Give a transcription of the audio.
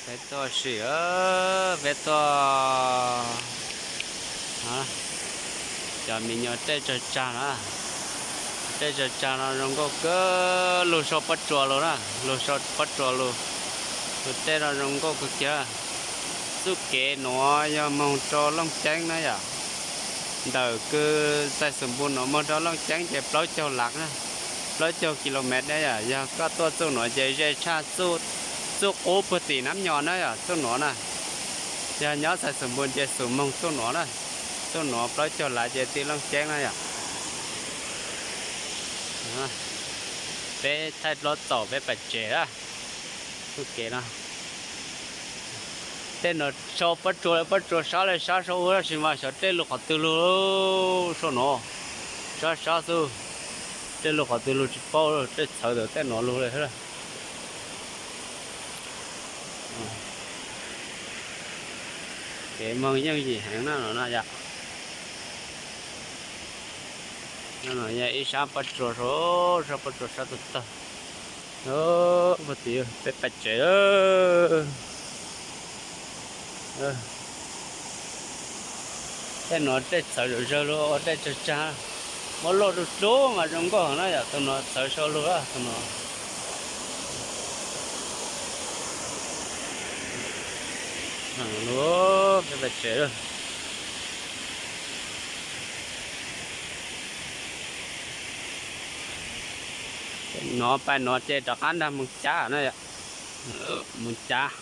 Peb tuaj sim, peb tuaj, cov me nyuam tej tsawg tsag na, tej tsawg tsag no zoo nkauj kawg, lug sau pob tsuas lug na, lug sau pob tsuas lug, tus tej no zoo nkauj kawg kiag. Txuj kev nuav yog moog rau Looj Ceeb na yom, ntawm kws Xais Xus Npus nuav moog rau Looj Ceeb ces plaub caug lav na, plaub caug kilomev na yom. Yog koj tuaj txuj nuav ces ze tshaj txuj qub puag tim Nab Nyos na yom, txuj nuav na. Yog nyob Xais Xus Npus ces xum moog txuj nuav na, txuj nuav plaub caug lav ces ti Looj Ceeb na yom. Peb thaij plaub txaus peb pais tsev na. Txuj kev no, tej nuav sau pob tsuas, pob tsuas sab le sab sau ua tab sis mas xyov dlej lug qhov twg lug, sau nuav sab sab xwb, dlej lug qhov twg lug tsis paub, dlej txhawv ntawm tej nuav lug le. Kev moog yooj yim heev na no na yom. No yog ib sab pob tsuas, sab pob tsuas sab tag tag. Peb pais tsev. Tej nuav dlej txhawv zawg zawg lug, ua dlej tsawg tsag, muab luaj dlug dlug mas zoo nkauj na yom. Tus nuav txhawv sau lug, tus nuav lug, peb pais tsev lawm. Nuav pais nuav ces rov qab nrag Moos Cav na yom, Moos Cav.